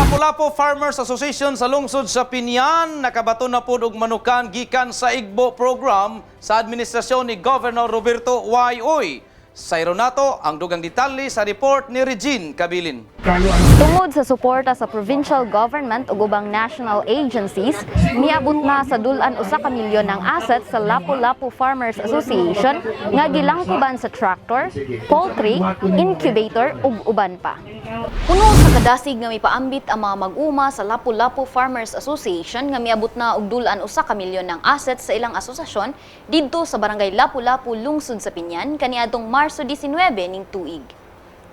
Lapu-Lapu Farmers Association sa lungsod sa Biñan nakabaton na pod og manukan gikan sa Igbo program sa administrasyon ni Governor Roberto Y. Uy. Sa nato ang dugang detalye sa report ni Regine Cabilin. Tungod sa suporta sa provincial government ug ubang national agencies, miabot na sa dul-an 1 ka milyon ang assets sa Lapu-Lapu Farmers Association nga gilangkuban sa tractor, poultry, incubator ug uban pa. Puno sa kadasig nga mipaambit ang mga mag-uma sa Lapu-Lapu Farmers Association nga miabot na og dul-an 1 ka milyon ng assets sa ilang asosasyon didto sa Barangay Lapu-Lapu, lungsod sa Biñan, kaniadtong Marso 19 ning tuig.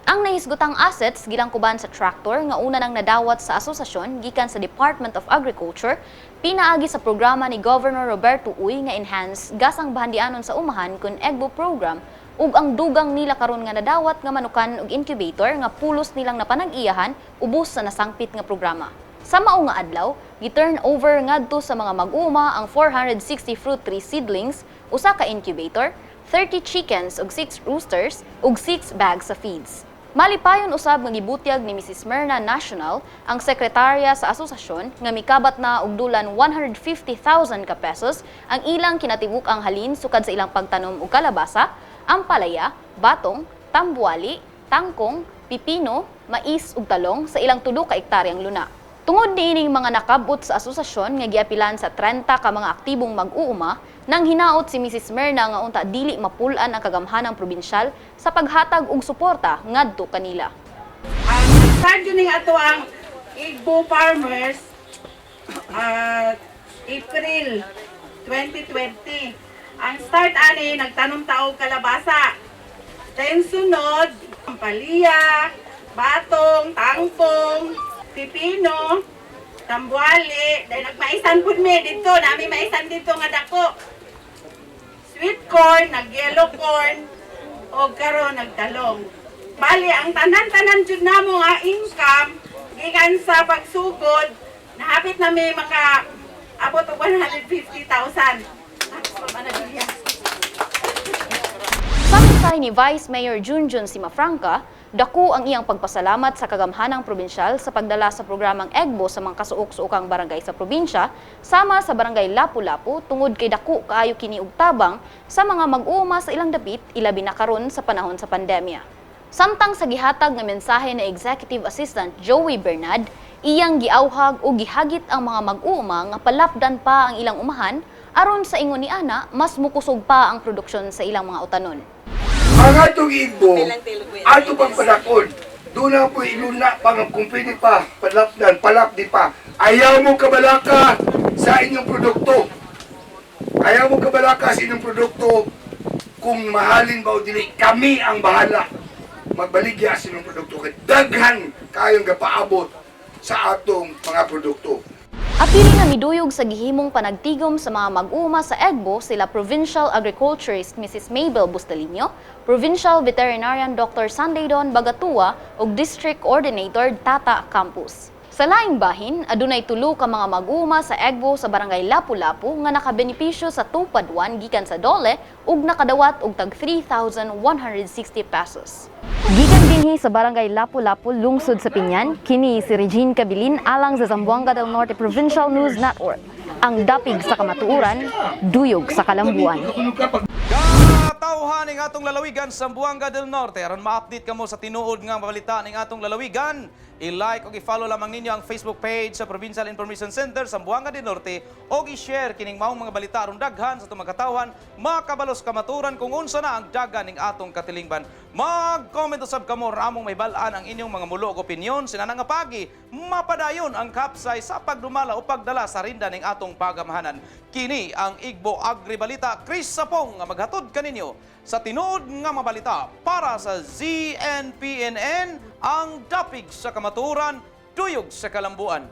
Ang nahisgutang assets gilangkuban sa tractor nga una nang nadawat sa asosasyon gikan sa Department of Agriculture pinaagi sa programa ni Governor Roberto Uy nga Enhanced Gasang Bahandianon sa Umahan kun EGBO program, ug ang dugang nila karon nga nadawat nga manukan ug incubator nga pulos nilang napanag-iyahan ubos sa nasangpit nga programa. Sa mao nga adlaw, gi-turn over ngadto sa mga mag-uma ang 460 fruit tree seedlings, usa ka incubator, 30 chickens ug 6 roosters ug 6 bags sa feeds. Malipayon usab nga gibutyag ni Mrs. Myrna National, ang sekretarya sa asosasyon, nga mikabat na og dul-an 150,000 ka pesos ang ilang kinatibuk-ang halin sukad sa ilang pagtanom og kalabasa, ampalaya, batong, tambuwali, tangkong, pipino, mais ug talong sa ilang tulo ka ektaryang luna. Tungod niining mga nakabot sa asosasyon nga giapilan sa 30 ka mga aktibong mag-uuma, nang hinaot si Mrs. Myrna nga unta dili mapul-an ang kagamhanang probinsyal sa paghatag og suporta ngadto kanila. Ang start yun ning ato ang Igbo Farmers April 2020. Ang start ani, nagtanom ta og kalabasa. Then sunod, ampalaya, batong, tangkong, pipino, tambuwali, dahil nagmaisan pud mi dito, nami maisan dito nga dako. Sweet corn, nag yellow corn, o karon nagtalong. Bali, ang tanan-tanan jud namo nga income gikan sa pagsugod, nahapit na mi maka abot og 150,000. Ah, Sa mensahe ni Vice Mayor Junjun Cimafranca, dako ang iyang pagpasalamat sa kagamhanang probinsyal sa pagdala sa programang EGBO sa mga kasuok-suokang barangay sa probinsya, sama sa Barangay Lapu-Lapu, tungod kay dako kaayo kini og tabang sa mga mag-uuma sa ilang dapit, ilabi na karon sa panahon sa pandemya. Samtang sa gihatag nga mensahe ni Executive Assistant Joey Bernard, iyang giawhag o gihagit ang mga mag-uuma nga palapdan pa ang ilang umahan aron sa ingon ni ana mas mukusog pa ang produksyon sa ilang mga utanon. Ang atong Igbo, ato pang panakon. Doon na po iluna pa nga kung pwede pa, palapdan, palapdi pa. Ayaw mo kabalaka sa inyong produkto. Ayaw mo kabalaka sa inyong produkto kung mahalin ba o dili, kami ang bahala magbaligya sa inyong produkto. Kay daghan kayong gapaabot sa atong mga produkto. Apili nga miduyog sa gihimong panagtigom sa mga mag-uuma sa EGBO sila Provincial Agriculturist Mrs. Mabel Bustalino, Provincial Veterinarian Dr. Sunday Don Bagatua ug District Coordinator Tata Campus. Sa laing bahin, adunay tulo ka mga mag-uuma sa EGBO sa Barangay Lapu-Lapu nga nakabenepisyo sa Tupad 1 gikan sa DOLE ug nakadawat og tag 3,160 pesos. Gikan dinhi sa Barangay Lapu-Lapu, lungsod sa Biñan, kini si Regine Cabilin alang sa Zamboanga del Norte Provincial News Network. Ang dapig sa kamatuoran, duyog sa kalambuan. Katawhan ning atong lalawigan, Zamboanga del Norte, aron ma-update kamo sa tinuod nga balita ning atong lalawigan, i-like o i-follow lamang ninyo ang Facebook page sa Provincial Information Center Zamboanga del Norte o i-share kining maong mga balita aron daghan sa atong mga katawhan makabalo sa kamatuoran kung unsa na ang dagan ning atong katilingban. Mag-comment usab kamo aron among mahibal-an ang inyong mga mulo ug opinyon. Sinana nga pagi, mapadayon ang kapsay sa pagdumala o pagdala sa rinda ning atong pagamhanan. Kini ang Igbo Agri Balita, Chris Sapong nga maghatod kaninyo sa tinuod nga mga balita para sa ZNPNN, ang dapig sa kamatuoran, duyog sa kalambuan.